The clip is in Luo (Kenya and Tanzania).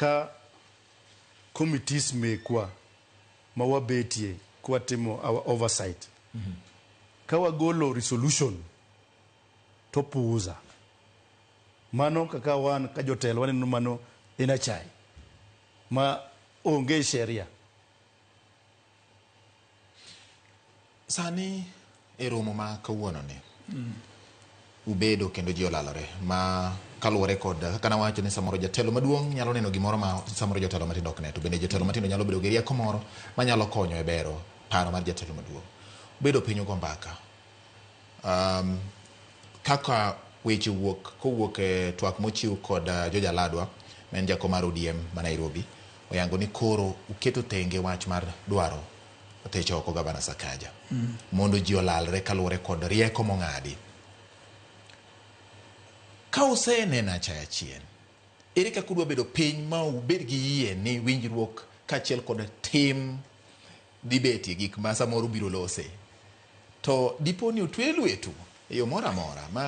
Ka committees mekwa ma wabetie kwatimo our oversight, ka wagolo resolution to puuza. Mano kaka wan ka jotelo waneno mano en achaye ma onge sheria. Sani e romo ma kawuono ni ubedo kendo ji olalore ma kaluwore kod kaka nawacho ni samoro jatelo maduong' nyalo neno gimoro ma samoro jotelo matindo ok ne, to bende jotelo matindo nyalo bedo gi rieko moro manyalo konyo e bero paro mar jatelo maduong'. Ubedo piny ugo mbaka. Kaka weche wuok kowuok e twak mochiw kod George Aladwa ma en jakom mar ODM ma Nairobi oyango ni koro uketo tenge wach mar dwaro thicho oko gavana Sakaja mondo ji olalre kaluwore kod rieko mong'adi. Ka useneno achaya chien, ere kaka udwa bedo piny ma ubed gi yie ni winjruok kaachiel kod tim dhi betie gik ma samoro ubiro lose? To dipo ni otwe lwetu e yo moro amora ma